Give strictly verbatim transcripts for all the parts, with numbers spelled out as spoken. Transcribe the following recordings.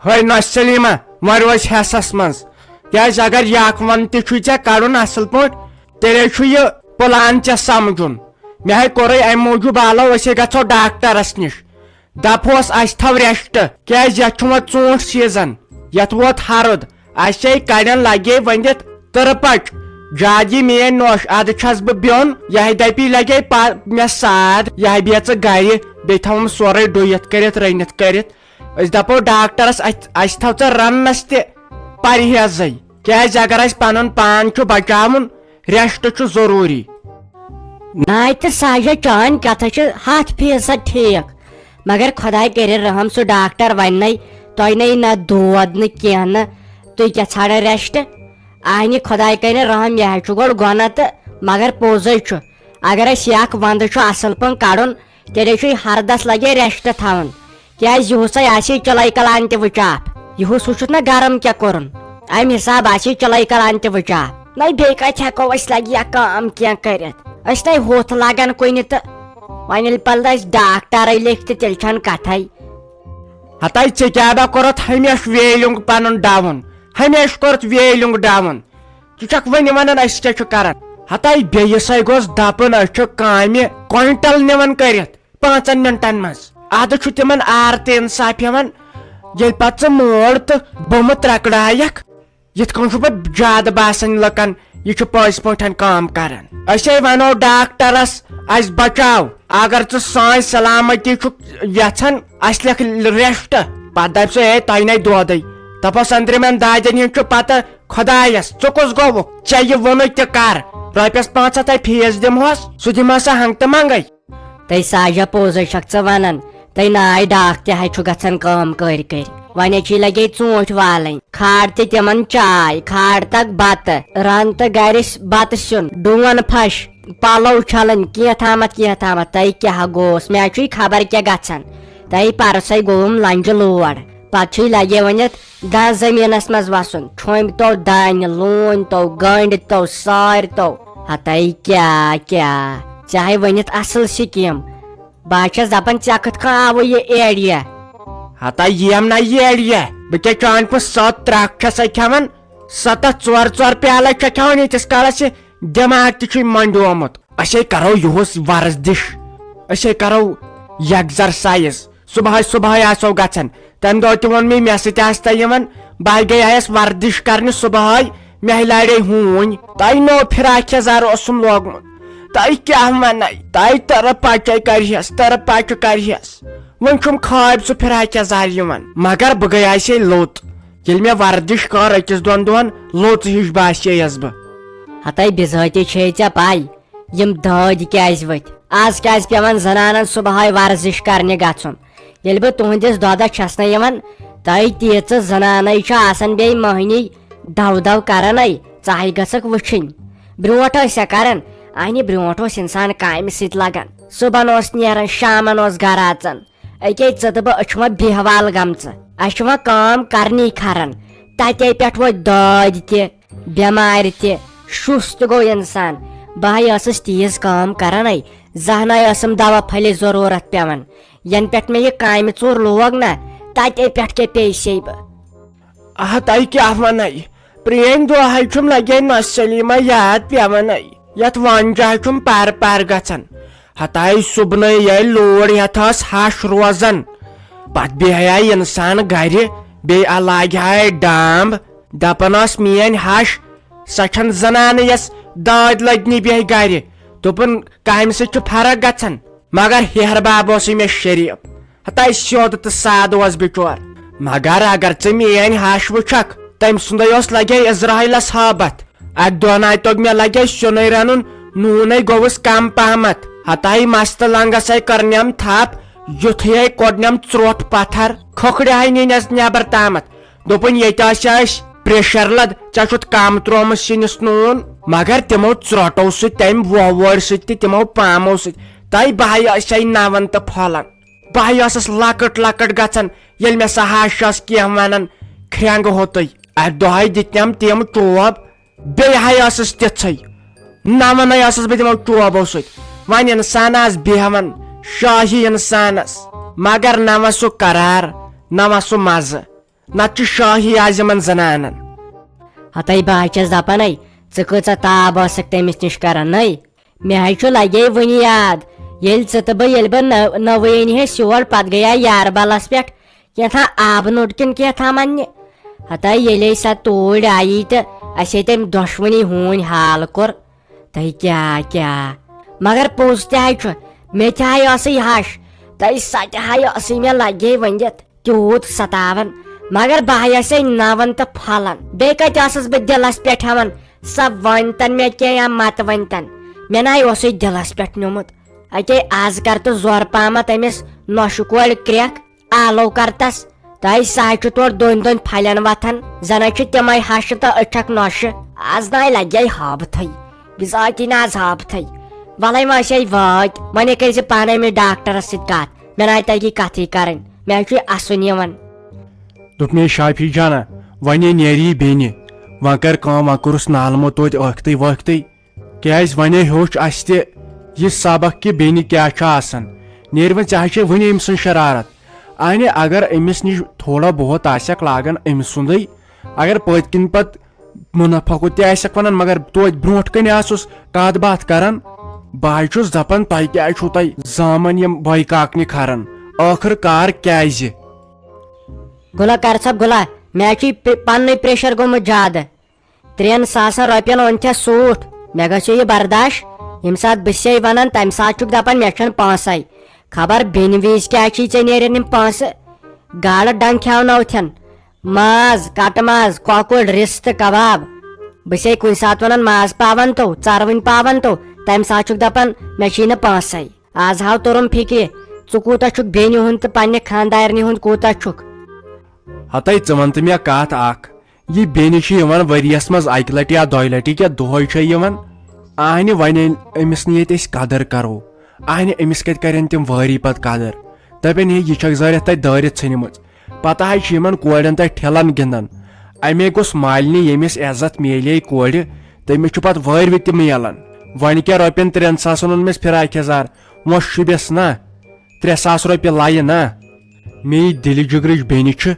ہے نۄش سلیمہ، وۄنۍ روز حصس منٛز۔ کیازِ اگر یہِ اکھ ون تہِ چھُے ژےٚ کڑُن اصل پٲٹھۍ، تیٚلے چھُ یہِ پلان ژےٚ سمجھُن۔ مےٚ ہے کوٚرے امہِ موٗجوٗب آلو، أسۍ ہے گژھو ڈاکٹرس نِش۔ دپہوس اسہِ تھاو rest، کیازِ یتھ چھُ وۄنۍ ژوٗنٛٹھ season، یتھ ووت ہرُد۔ اسہِ ہے کڑٮ۪ن لگے ؤنِتھ تٕرپچ۔ زیادٕ یی میٲنۍ نۄش، ادٕ چھس بہٕ بیوٚن، یہِ ہے دپی لگے پا-، مےٚ ساد، یہِ ہے بیٚیہِ ژٕ گرِ، بیٚیہِ تھاوُم سورُے ڈُیِتھ کٔرِتھ، رٔنِتھ کٔرِتھ۔ أسۍ دپو ڈاکٹرس، اتھ-، اسہِ تھاو ژٕ رننس تہِ پرہیزٕے، کیازِ اگر اسہِ پنُن پان چھُ بچاوُن، rest چھُ ضروٗری۔ ناے تہٕ ساجہ، چٲنۍ کتھ چھِ ہتھ فیصد ٹھیک، مگر خۄداے کٔرِن رحم، سُہ ڈاکٹر ونہِ نے تۄہہِ نے نہ دود نہ کینٛہہ نہ، تُہۍ کیٛاہ ژھانڈان rest؟ اہنہِ خۄداے کٔرِن رحم، یہِ حظ چھُ گۄڈٕ گۄناہ تہٕ مگر پوٚزے چھُ، اگر اسہِ یہِ اکھ ونٛدٕ چھُ اصل پٲٹھۍ کڑُن، تیٚلے چھُ یہِ ہردس لگے rest تھاوُن۔ کیازِ یِہُس ہے آسہِ چِلے کلان تہِ وٕچاپ۔ یِہُس وٕچھُتھ نہ گرم کیٛاہ کوٚرُن۔ امہِ حساب آسہِ چِلے کلان تہِ وٕچاپ۔ نَے بیٚیہِ کتہِ ہٮ۪کو أسۍ لگہِ یا کٲم کینٛہہ کٔرِتھ؟ أسۍ نَے ہُتھ لگان کُنہِ تہٕ۔ وۄنۍ ییٚلہِ پتہٕ اَسہِ ڈاکٹرے لیکھِ تہٕ تیٚلہِ چھَنہٕ کتھے۔ ہتاے ژےٚ کیٛاہ با کوٚرُتھ ہمیشہٕ ویلیُنگ پنُن down؟ ہمیشہٕ کوٚرُتھ ویلیُنگ down۔ ژٕ چھکھ وۄنۍ ونان أسۍ کیٛاہ چھِ کران؟ ہتاے بیٚیِس ہے گوٚژھ دپُن أسۍ چھِ کامہِ کوینٹل نِوان کٔرِتھ۔ پانٛژن منٹن منٛز۔ ادٕ چھُ تِمن آر تہٕ انصاف یِوان، ییٚلہِ پتہٕ ژٕ موڑ تہٕ بُمہٕ ترکڑایکھ۔ یِتھ کٔنۍ چھُ پتہٕ زیادٕ باسان لُکن، یہِ چھُ پٔزۍ پٲٹھۍ کٲم کران۔ أسے ونو ڈاکٹرس، اسہِ بچاو، اگر ژٕ سٲنۍ سلامتی چھُکھ یژھان، اسہِ لیکھ rest۔ پتہٕ دپہِ سُہ، ہے، تۄہہِ نے دودٕے۔ دپس أنٛدرِمٮ۪ن دادٮ۪ن ہُنٛد چھُ پتہ خۄدایس، ژٕ کُس گوٚوُکھ؟ ژےٚ یہِ ووٚنُے تہِ کر؟ رۄپیس پانٛژھ ہتھ ہے fees دِمہوس، سُہ دِمہٕ سا ہنٛگتہٕ منٛگے۔ تَے ساجہ، پوٚز ہے چھکھ ژٕ ونان، تَے ناے ڈاکھ تہِ ہے چھُ گژھان کٲم کٔرۍ کٔرۍ۔ وۄنۍ ہے چھِی لگے ژوٗنٛٹھۍ والٕنۍ، کھار تہِ تِمن چاے، کھار تک بتہٕ، رن تہٕ گرِ س-، بتہٕ سیُن، ڈون پھش، پلو چھلٕنۍ، کینٛہہ تامتھ، کینٛہہ تامتھ۔ تَے کیٛاہ گوس، مےٚ چھُے خبر کیٛاہ گژھان۔ تَے پرسے گوٚوُم لنجہِ لوڑ، پتہٕ چھُے لگے ؤنِتھ دَہ زٔمیٖنَس منٛز وَسُن، چھوٚمبۍ تو دانہِ، لوٗنۍ تو، گنٛڈۍ تو، سارِ تو۔ ہتَے کیٛاہ، کیٛاہ؟ ژےٚ ہَے ؤنِتھ اَصٕل سِکیٖم۔ بہٕ ہا چھَس دَپان، ژےٚ کِتھ کٔنۍ آوُے یہِ idea؟ ہتا یِم نہ یہِ idea۔ بہٕ کیٛاہ چانہِ پٲٹھۍ ستھ ترٛکھ چھَسا کھٮ۪وان؟ ستتھ ژور ژور پیالہٕ چھےٚ کھٮ۪وان ییٖتِس کالَس یہِ دٮ۪ماغ تہِ چھُے منٛڈیومُت۔ أسے کرو یُہُس ورزش، أسے کرو exercise۔ صبحٲے صبحٲے آسو گژھان۔ تمہِ دۄہ تہِ ووٚن مےٚ، مےٚ سۭتۍ آسہِ تۄہہِ یِوان۔ بہٕ گٔیس ورزش کرنہِ صبحٲے، مےٚ لاڑے ہوٗنۍ۔ تۄہہِ نوٚو فراک یزار اوسُم لوگمُت۔ تۄہہِ کیٛاہ ونَے؟ تۄہہِ تٔرٕ پچے کرِہس، تٔرٕ پچہِ کرِہس۔ وۄنۍ چھُم خٲبۍ سُہ فراک یزار یِوان۔ مگر بہٕ گٔیاسے لوٚت۔ ییٚلہِ مےٚ ورزش کٔر أکِس دۄن دۄہن، لوٚژ ہِش باسییس بہٕ۔ ہتے بِذٲتی چھے ژےٚ پَے، یِم دٲدۍ کیٛازِ ؤتھۍ؟ آز کیٛازِ پٮ۪وان زنانن صبحٲے ورزش کرنہِ گژھُن؟ ییٚلہِ بہٕ تُہنٛدِس دۄدس چھَس نہٕ یِوان، تۄہہِ تیٖژٕ زنانَے چھِ آسان بیٚیہِ مٔہنی دَو دَو کران۔ ژاہے گٔژھکھ وٕچھِنۍ۔ برٛونٛٹھ ٲسۍ سا کران، اَہنہِ برٛونٛٹھ اوس اِنسان کامہِ سۭتۍ لگان۔ صُبحن اوس نیران، شامن اوس گرٕ اژان۔ أکے ژٕ تہٕ بہٕ، أسۍ چھِ وۄنۍ بیہوال گٔمژٕ۔ اَسہِ چھِ وۄنۍ کٲم کرنی کھران۔ تَتے پٮ۪ٹھ وۄتھۍ دٲدۍ تہِ، بٮ۪مارِ تہِ، شُس تہِ گوٚو اِنسان۔ بہٕ ہَے ٲسٕس تیٖژ کٲم کران، زانٛہہ نَے ٲسٕم دوا پھٔلِس ضروٗرت پٮ۪وان۔ ینہٕ پٮ۪ٹھ مےٚ یہِ کامہِ ژوٗر لوگ نہ، تَتے پٮ۪ٹھ کیٛاہ پیٚیہِ سے بہٕ۔ آہ، تۄہہِ کیٛاہ وَنَے؟ پرٛٲنۍ دۄہ ہَے چھُم لگے نۄش سلیمہ یاد پٮ۪وانَے۔ یتھ ونجہِ چھُم پر پر گژھان۔ ہتاے صُبنٕے ییٚلہِ لوٗر ہٮ۪تھ ٲس ہش روزان، پتہٕ بیہیاے انسان گرِ، بیٚیہِ لاگہِ ہاے ڈامب۔ دپان ٲس میٲنۍ ہش، سۄ چھَنہٕ زنانہٕ یۄس دٲدۍ لٔدنہِ بیہہِ گرِ۔ دوٚپُن، کامہِ سۭتۍ چھُ فرق گژھان۔ مگر ہیہر باب اوسُے مےٚ شریف۔ ہتاے سیوٚد تہٕ سادٕ اوس بِچور۔ مگر اگر ژٕ میٲنۍ ہش وٕچھکھ، تٔمۍ سُنٛدے اوس لگے عزرائیلس ہٲبتھ۔ اکہِ دۄہ ناے توٚگ مےٚ لگے سیُنٕے رنُن، نوٗنٕے گوٚوُس کم پہمتھ۔ ہتاے مستہٕ لنگسے کٔرنٮ۪م تھپھ، یُتھُے کوٚڑنٮ۪م ژرٛوٹھ پتھر، کھوکھرِ ہاے نِنٮ۪س نٮ۪بر تامتھ۔ دوٚپُن، ییٚتہِ آسہِ اَسہِ پریشر لد، ژےٚ چھُتھ کم تروومُت سِنِس نوٗن۔ مگر تِمو ژرٛوٹو سۭتۍ، تمہِ وۄہوٲرۍ سۭتۍ تہٕ تِمو پامو سۭتۍ، تۄہہِ بہٕ ہاے ٲسے نون تہٕ پھۄلان۔ بہٕ ہاے ٲسٕس لۄکٕٹ لۄکٕٹ گژھان، ییٚلہِ مےٚ سۄ ہش ٲس کینٛہہ ونان، کھرٛٮ۪نٛگہٕ ہوٚتُے۔ اکہِ دۄہ ہاے دِتنم تِم چوب، بیٚیہِ ہاے ٲسٕس تِژھٕے۔ نونے ٲسٕس بہٕ تِمو چوبو سۭتۍ۔ وۄنۍ انسان آس بیہوان، شٲہی انسانس، مگر نہ وۄنۍ سُہ قرار، نہ وۄنۍ سُہ مزٕ۔ نتہٕ چھُ شٲہی آز یِمن زنانن۔ ہتے بہٕ ہا چھَس دپان، ہے، ژٕ کۭژاہ تاب ٲسٕکھ تٔمِس نِش کران، نٔے؟ مےٚ ہا چھُ لگے وُنہِ یاد، ییٚلہِ ژٕ تہٕ بہٕ، ییٚلہِ بہٕ نٔو-، نٔوٕے أنۍ ہَس یور، پتہٕ گٔیے یاربلس پٮ۪ٹھ کینٛہہ تام آبہٕ نوٚٹ کِنۍ کینٛہہ تام اننہِ۔ ہتے ییٚلے سۄ توٗرۍ آیی تہٕ اسے تٔمۍ دۄشوٕنی ہوٗنۍ حال کوٚر۔ تہٕ کیٛاہ، کیٛاہ؟ مگر پوٚز تہِ ہاے چھُ، مےٚ تہِ ہاے ٲسٕے ہش، تہٕ سۄ تہِ ہاے ٲسٕے مےٚ لگے ؤنِتھ تیوٗت ستاوان۔ مگر بہٕ ہاے ٲسے نوان تہٕ پھۄلان۔ بیٚیہِ کتہِ ٲسٕس بہٕ دِلس پٮ۪ٹھ ہٮ۪وان، سۄ ؤنۍتن مےٚ کینٛہہ یا مت ؤنۍتن، مےٚ نہ ہاے اوسُے دِلس پٮ۪ٹھ نیومُت۔ اکے از کر تہٕ زورٕ پہمتھ أمِس نۄشہِ کورِ کرٛٮ۪کھ۔ آلو کرتس۔ تہٕ سُہ ہا چھُ تورٕ دۄن دۄن پھلٮ۪ن وۄتھان، زن ہا چھِ تِمے ہشہِ تہٕ أچھکھ نۄشہِ۔ از ناے لگے ہٲبتھٕے، بِذٲتی نہٕ از ہٲبتھٕے۔ ولے وۄنۍ أسۍ ہے وٲتۍ، وۄنۍ ہے کٔرۍ زِ پانے أمِس ڈاکٹرس سۭتۍ کتھ، مےٚ ناے تگی کتھٕے کرٕنۍ، مےٚ ہا چھُ یہِ اسُن یِوان۔ دوٚپ مےٚ، شافی جانا، وۄنۍ ہے نیرِ یہِ بیٚنہِ، وۄنۍ کر کٲم، وۄنۍ کوٚرُس نالمو توتہِ ٲکھتٕے وٲکھتٕے۔ کیازِ ونے ہیوٚچھ اسہِ تہِ یہِ سبق کہِ بیٚنہِ کیٛاہ چھُ آسان۔ نیرِ وۄنۍ، ژےٚ ہا چھے وُنہِ أمۍ سٕنٛز شرارت۔ اہنہِ، اگر أمِس نِش تھوڑا بہت آسٮ۪کھ لاگان أمۍ سُنٛدٕے، اگر پٔتۍ کِنۍ پتہٕ منافع کوٚت تہِ آسٮ۪کھ ونان، مگر توتہِ برونٛٹھ کنہِ آسُس کتھ باتھ کران۔ بہٕ ہا چھُس دپان، تۄہہِ کیٛازِ چھُو تۄہہِ زامن یِم بٲے کاکنہِ کھران؟ ٲخٕر کار کیٛازِ؟ گُلا کر ژھۄپ گُلا، مےٚ چھُے پِ-، پننُے پریشر گوٚمُت زیادٕ۔ ترٛٮ۪ن ساسن رۄپین اوٚن تھے سوٗٹ، مےٚ گژھِ یہِ برداش۔ ییٚمہِ ساتہٕ بہٕ چھسے ونان، تمہِ ساتہٕ چھُکھ دپان مےٚ چھنہٕ پونٛسے۔ خبر بیٚنہِ وِزِ کیٛاہ چھی ژےٚ نیرن یِم پونٛسہٕ؟ گاڈٕ ڈنگ کھیاونٲوتھن، ماز، کٹہٕ ماز، کۄکُر، رستہٕ، کباب۔ بہٕ چھسے کُنہِ ساتہٕ ونان ماز پاون تو، ژروٕنۍ پاون تو، تمہِ ساتہٕ چھُکھ دپان مےٚ چھی نہٕ پونٛسے۔ از ہاو توٚرُم فکرِ، ژٕ کوٗتاہ چھُکھ بیٚنہِ ہُنٛد تہٕ پننہِ خاندارنہِ ہُنٛد کوٗتاہ چھُکھ؟ ہتے ژٕ ون تہٕ مےٚ کتھ اکھ، یہِ بیٚنہِ چھِ یِوان ؤریس منٛز اکہِ لٹہِ یا دۄیہِ لٹہِ کیٛاہ دۄہے چھےٚ یِوان؟ اہنہِ، وۄنۍ ییٚلہِ أمِس نہٕ ییٚتہِ أسۍ قدر کرو، اہنہِ، أمِس کتہِ کرن تِم وٲری پتہٕ قدر؟ دپن، ہے، یہِ چھکھ زٲرِتھ تتہِ دٲرِتھ ژھٕنمٕژ۔ پتہٕ حظ چھِ یِمن کورٮ۪ن تتہِ ٹھیلن گِنٛدان۔ امے گوٚژھ مالنہِ، ییٚمِس عزت میلے کورِ، تٔمِس چھُ پتہٕ وٲرۍ وِ تہِ میلان۔ وۄنۍ کیٛاہ، رۄپین ترٛٮ۪ن ساسن اوٚن مےٚ فراک یزار، وۄنۍ شوٗبٮ۪س نا؟ ترٛےٚ ساس رۄپیہِ لایہِ نا؟ مےٚ یہِ دِلہِ جگرٕچ بیٚنہِ چھِ،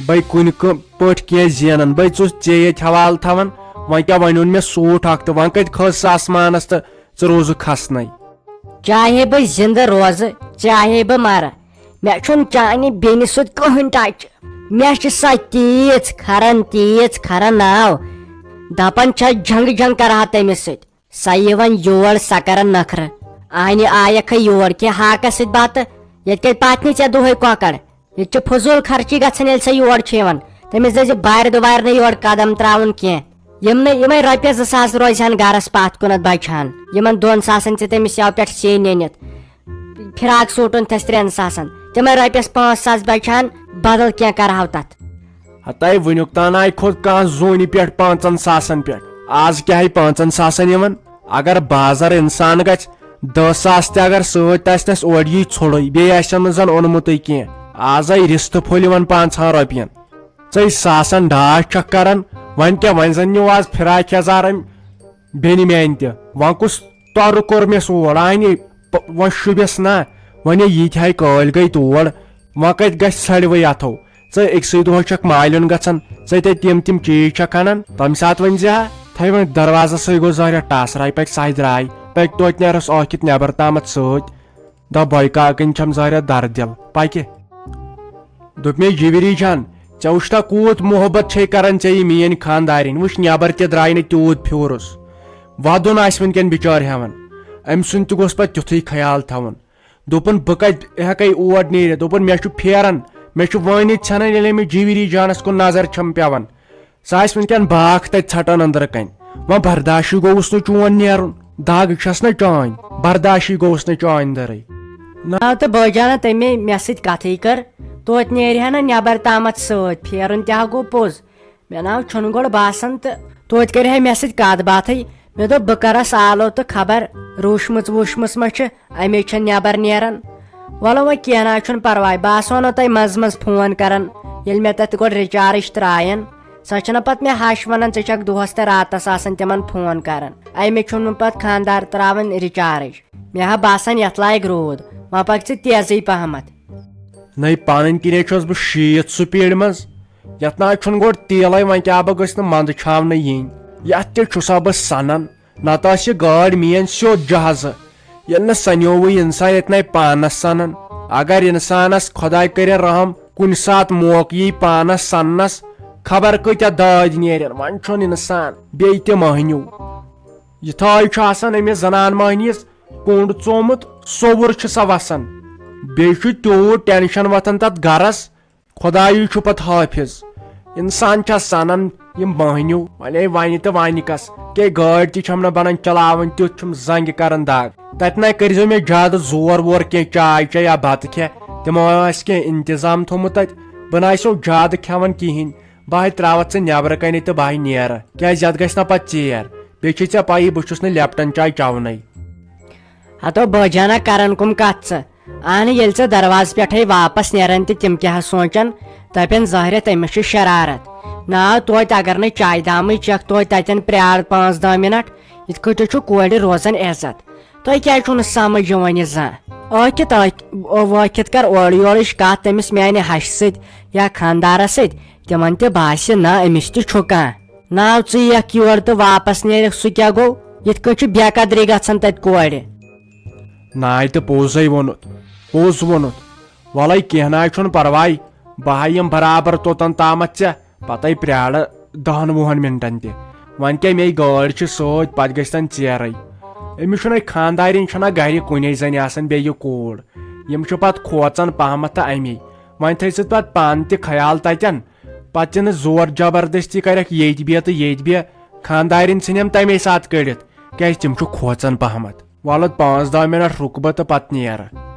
بے کُنہِ کٲ-، پٲٹھۍ کینٛہہ زینان، بے ژٕ ژےٚ ییٚتہِ حوالہٕ تھاوان۔ وۄنۍ کیٛاہ، وۄنۍ اوٚن مےٚ سوٗٹ اکھ تہٕ وۄنۍ کتہِ کھٔژ سۄ آسمانس تہٕ ژٕ روزُکھ کھسنَے۔ چاہے بہٕ زِندٕ روزٕ، چاہے بہٕ مرٕ، مےٚ چھُنہٕ چانہِ بیٚنہِ سۭتۍ کٕہٕنۍ ٹچ۔ مےٚ چھِ سۄ تیٖژ کھران، تیٖژ کھران ناو، دپان چھس جنگ جنگ کرٕ ہا تٔمِس سۭتۍ۔ سۄ یِوان یور، سۄ کران نخرٕ۔ آنہِ آیکھے یور کھے ہاکس سۭتۍ بتہٕ، ییٚتہِ کتہِ پاتنہِ ژےٚ دۄہے کۄکر؟ ییٚتہِ چھِ فضوٗل خرچی گژھان ییٚلہِ سۄ یور چھِ یِوان۔ تٔمِس دٔپۍ زِ بارِ دُبارِ نہٕ یور قدم ترٛاوُن کینٛہہ۔ یِم نہٕ، یِمے رۄپیہِ زٕ ساس روزِ ہن گرس پتھ کُنتھ بچہٕ ہن۔ یِمن دۄن ساسن ژےٚ تٔمِس یَوٕ پٮ۪ٹھ سے نٔنِتھ۔ فراک سوٗٹ اوٚن تھس ترٛٮ۪ن ساسن۔ تِمے رۄپیس پانٛژھ ساس بچہٕ ہن، بدل کینٛہہ کرہاو تتھ۔ ہتاے وٕنیُک تام آیہِ کھوٚت کانٛہہ زوٗنہِ پٮ۪ٹھ پانٛژن ساسن پٮ۪ٹھ۔ آز کیٛاہ ہے پانٛژن ساسن یِوان؟ اگر بازر انسان گژھِ، دہ ساس تہِ اگر سۭتۍ آسنس، اورٕ یی ژھوٚرُے، بیٚیہِ آسن نہٕ زن اوٚنمُتٕے کینٛہہ۔ آز آیہِ رِستہٕ پھوٚل یِوان پانٛژہن رۄپین۔ ژے ساسن ڈاٹھ چھکھ کران، وۄنۍ کیٛاہ، وۄنۍ زن نیوٗ آز فراک یزار أمۍ بیٚنہِ میانہِ تہِ۔ وۄنۍ کُس تۄرٕ کوٚر مےٚ سور؟ آنی پ-، وۄنۍ شوٗبٮ۪س نا؟ وۄنۍ ہے ییٖتۍ ہاے کٲلۍ گٔے تور، وۄنۍ کتہِ گژھِ سڑوٕے اتھو؟ ژٕ أکسٕے دۄہس چھکھ مالیُن گژھان، ژٕ تہِ تِم تِم چیٖز چھکھ انان، تمہِ ساتہٕ ؤنۍ زِ ہا، تھٲے وۄنۍ دروازس سۭتۍ گوٚو زہریا ٹس راے، پکہِ سہہِ درٛاے، پکہِ توتہِ نیرس ٲکھِتھ نٮ۪بر تامتھ سۭتۍ۔ دپ بٲے کاکٕنۍ چھم زہریا درد دل، پکہِ۔ دوٚپ مےٚ، جِوِری جان، ژےٚ وٕچھتھا کوٗت محبت چھے کران ژےٚ یہِ میٲنۍ خاندارِنۍ؟ وٕچھ، نٮ۪بر تہِ درٛاے نہٕ تیوٗت پھیوٗرُس۔ ودُن آسہِ وٕنکٮ۪ن بِچٲرۍ ہٮ۪وان۔ أمۍ سُنٛد تہِ گوٚژھ پتہٕ تیُتھُے خیال تھاوُن۔ دوٚپُن، بہٕ کتہِ ہٮ۪کے اور نیٖرِتھ؟ دوٚپُن، مےٚ چھُ پھیران، مےٚ چھُ وٲنِتھ ژھٮ۪نان، ییٚلے مےٚ جِوِری جانس کُن نظر چھم پٮ۪وان۔ سۄ آسہِ وٕنکٮ۪ن باکھ تتہِ ژھٹان أنٛدرٕ کنۍ۔ وۄنۍ برداشٕے گوٚوُس نہٕ چون نیرُن۔ دگ چھس نہ چٲنۍ، برداشٕے گوٚوُس نہٕ چٲنۍ دٔرٕے۔ نہ تہٕ بٲے جانہ، تٔمۍ مےٚ سۭتۍ کتھٕے کٔر، توتہِ نیرِ ہا نہ نٮ۪بر تامتھ سۭتۍ، پھیرُن تہِ ہا گوٚو پوٚز۔ مےٚ ناو چھُنہٕ گۄڈٕ باسان تہٕ توتہِ کرِ ہا مےٚ سۭتۍ کتھ باتھٕے۔ مےٚ دوٚپ، بہٕ کرس آلو تہٕ خبر روٗشمٕژ ووٗشمٕژ ما چھِ، امی چھےٚ نٮ۪بر نیران۔ وَلہٕ وۄنۍ کینٛہہ نہ حظ چھُنہٕ پرواے، بہٕ آسہٕ ہو نہٕ تۄہہِ منٛزٕ منٛزٕ فون کران، ییٚلہِ مےٚ تَتھ گۄڈٕ recharge ترٛایَن۔ سۄ چھےٚ نہٕ پتہٕ مےٚ ہش وَنان، ژٕ چھَکھ دۄہَس تہٕ راتَس آسان تِمن فون کران۔ اَمے چھُم نہٕ پتہٕ خانٛدار ترٛاوان recharge۔ مےٚ ہا باسان یَتھ لایق روٗد، وۄنۍ پَکھ ژٕ تیزٕے پہمتھ۔ نَے پنٕنۍ کِنۍ چھُس بہٕ شیٖتھ speed منٛز، یتھ نہ حظ چھُنہٕ گۄڈٕ تیلے، وۄنۍ کیٛاہ بہٕ گٔژھ نہٕ منٛدٕ چھاونہٕ یِنۍ۔ یتھ تہِ چھُسا بہٕ سنان، نتہٕ آسہِ یہِ گٲڑۍ میٲنۍ سیوٚد جہازٕ۔ ییٚلہِ نہٕ سنیووُے انسان، ییٚتہِ نَے پانس سنان۔ اگر انسانس خۄداے کٔرِن رحم، کُنہِ ساتہٕ موقعہٕ یی پانس سننس، خبر کۭتیاہ دٲدۍ نیرن۔ وۄنۍ چھُنہٕ انسان بیٚیہِ تہِ مٔہنیو۔ یِتھٲے چھُ آسان أمِس زنان مٔہنِوِس کوٚنٛڈ ژومُت، سوٚوُر چھُ سا وسان۔ بیٚیہِ چھُ تیوٗت ٹینشن وۄتھان تتھ گرس، خۄدایے چھُ پتہٕ حٲفظ۔ انسان چھا سنان یِم مٔہنیو، ونے ونہِ تہٕ ونہِ کس، کے گٲڑۍ تہِ چھم نہٕ بنان چلاوٕنۍ، تیُتھ چھُم زنگہِ کران دگ۔ تتہِ نَے کٔرۍزیو مےٚ زیادٕ زور وور کینٛہہ، چاے چے یا بتہٕ کھےٚ، تِمو آسہِ کینٛہہ انتظام تھوٚمُت تتہِ۔ بہٕ نہ آسیو زیادٕ کھٮ۪وان کِہینۍ، بہٕ ہے تراوتھ ژٕ نٮ۪برٕ کنہِ تہٕ بہٕ ہے نیرٕ، کیازِ یتھ گژھِ نہ پتہٕ ژیر، بیٚیہِ چھے ژےٚ پَیی بہٕ چھُس نہٕ لیپٹن چاے چٮ۪وانٕے۔ ہتو بٲجانہ کران کم کتھ ژٕ؟ اہنہِ، ییٚلہِ ژٕ دروازٕ پٮ۪ٹھے واپس نیران تہِ تِم کیٛاہ سونٛچن؟ دپن ظٲہرت أمِس چھِ شرارت۔ ناو توتہِ اگر نہٕ چایہِ دامٕے چکھ، توتہِ تتٮ۪ن پرٛار پانٛژھ دہ منٹ۔ یِتھ کٲٹھۍ چھُ کورِ روزان عزت۔ تۄہہِ کیٛازِ چھُو نہٕ سمجھ یِوان یہِ زانٛہہ؟ ٲکھِتھ ٲکھ-، ٲ-، وٲکھِتھ کر اورٕ یورٕچ کتھ تٔمِس میانہِ ہشہِ سۭتۍ یا خانٛدارس سۭتۍ، تِمن تہِ باسہِ نہ أمِس تہِ چھُ کانٛہہ۔ ناو ژٕ یِکھ یور تہٕ واپس نیرکھ، سُہ کیٛاہ گوٚو؟ یِتھ کٲٹھۍ چھُ بے قدری گژھان تتہِ کورِ۔ ناے تہٕ پوٚزے ووٚنُتھ، پوٚز ووٚنُتھ۔ وَلَے کینٛہہ نہ حظ چھُنہٕ پرواے، بہٕ ہا یِمہٕ برابر توٚتَن تامَتھ ژےٚ، پَتَے پرٛارٕ دَہَن وُہَن مِنٹَن تہِ۔ وۄنۍ کیٛاہ، مے گٲڑۍ چھِ سۭتۍ، پَتہٕ گژھِ تَن ژیرَے۔ أمِس چھُنہٕ خانٛدارِنۍ چھَنہ گَرِ کُنے زَنہِ آسان، بیٚیہِ یہِ کوٗر۔ یِم چھِ پَتہٕ کھوژان پَہمَتھ تہٕ اَمی۔ وۄنۍ تھٲیزِ پَتہٕ پانہٕ تہِ خیال تَتٮ۪ن، پَتہٕ تہِ نہٕ زور زبردستی کَرٮ۪کھ ییٚتہِ بیٚہہ تہٕ ییٚتہِ بیٚہہ، خانٛدارِنۍ ژھٕنٮ۪م تَمے ساتہٕ کٔڑِتھ، کیٛازِ تِم چھِ کھوژان پَہمَتھ۔ وَلہٕ پانٛژھ دَہ مِنَٹ رُکہٕ بہٕ تہٕ پَتہٕ نیرٕ۔